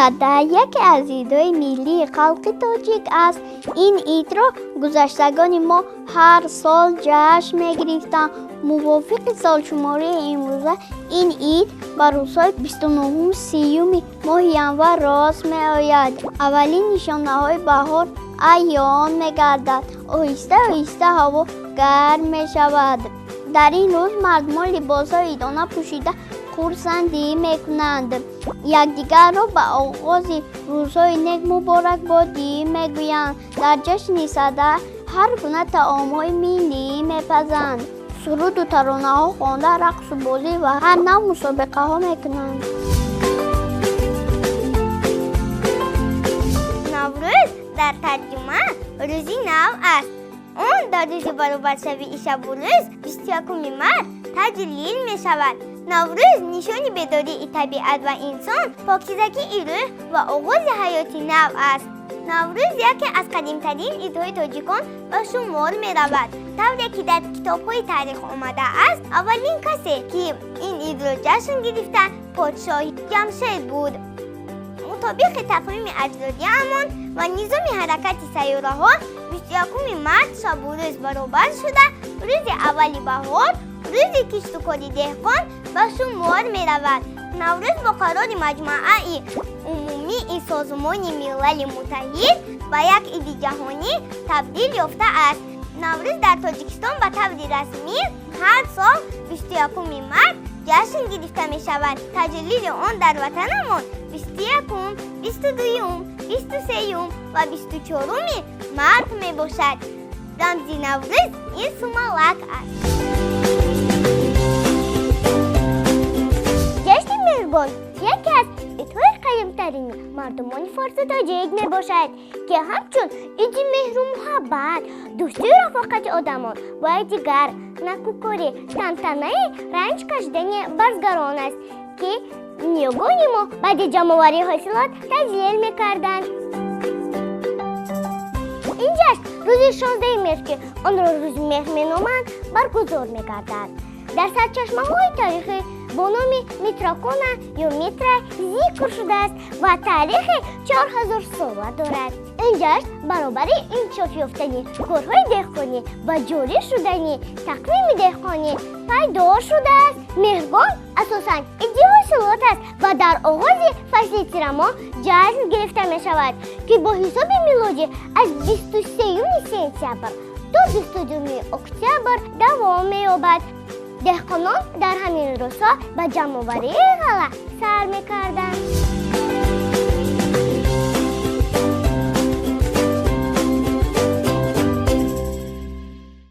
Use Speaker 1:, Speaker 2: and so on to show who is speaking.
Speaker 1: Сада яке аз идҳои миллии халқи тоҷик аст. Ин идро гузаштагони мо ҳар сол ҷашн мегирифтанд. Мувофиқи солшумории имрӯза ин ид ба рӯзҳои 29-30 моҳи январ рост меояд. Аввалин нишонаҳои баҳор аён мегардад. Оҳиста оҳиста ҳаво гарм мешавад. Дар ин рӯз мардумон либосҳои идона пӯшида хурсандӣ мекунанд. Якдигарро ба оғози рӯзҳои нек муборакбодӣ мегӯянд. Дар ҷашни Сада ҳар гуна таомҳои миллӣ мепазанд. Суруду таронаҳо хонда, рақсу бозӣ ва ҳар навъ мусобиқаҳо мекунанд.
Speaker 2: Наврӯз дар тарҷума рӯзи нав аст. Он дар рӯзи баробаршавии шабу рӯз 21 март таҷлил мешавад. Наврӯз нишони бедории табиат ва инсон, покизагии рӯҳ ва оғози ҳаёти нав аст. Наврӯз яке аз қадимтарин идҳои тоҷикон ба шумор меравад. Тавре ки дар китобҳои таърих омадааст, аввалин касе ки ин идро ҷашн гирифта подшоҳи Ҷамшед буд. Мутобиқи тақвими аҷдодиамон ва низоми ҳаракати сайёраҳо, 21 март шабу рӯз баробар шуда, рӯзи аввали баҳор, рӯзи киштукори деҳқон ба шумор меравад. Наврӯз бо қарори Маҷмааи Умумии Созмони Милали Муттаҳид ба як иди ҷаҳонӣ табдил ёфтааст. Наврӯз дар Тоҷикистон ба таври расмӣ ҳар сол 21 март ҷашн гирифта мешавад. Таҷлили он дар ватанамон 21, 22, 23 ва 24 март мебошад. Рамзи Наврӯз ин сумалак аст.
Speaker 3: Ҷашни Меҳргон яке аз идҳои қадимтарини мардумони форсу тоҷик мебошад, ки ҳамчун иди меҳру муҳаббат, дӯстию рафоқати одамон бо якдигар, накӯкорӣ, тантанаи ранҷ кашидани барзгарон аст, ки ниёгони мо баъди ҷамъоварии ҳосилот таҷлил мекарданд. Ин ҷашн рӯзи 16 меҳр, ки онро рӯзи меҳр меноманд, баргузор мегардад. Дар сарчашмаҳои тарихӣ бо номи Митракона ё Митра зикр шудааст ва таърихи 4000 сола дорад. Ин ҷашн баробари инкишоф ёфтани корҳои деҳқонӣ ва ҷорӣ шудани тақвими деҳқонӣ пайдо шудааст. Меҳргон асосан иди ҳосилот аст ва дар оғози фасли тирамоҳ ҷашн гирифта мешавад, ки бо ҳисоби милодӣ аз 23 сентябр то 22 октябр давом меёбад. Деҳқонон дар ҳамин рӯзҳо ба ҷамъоварии ғалла сар мекарданд.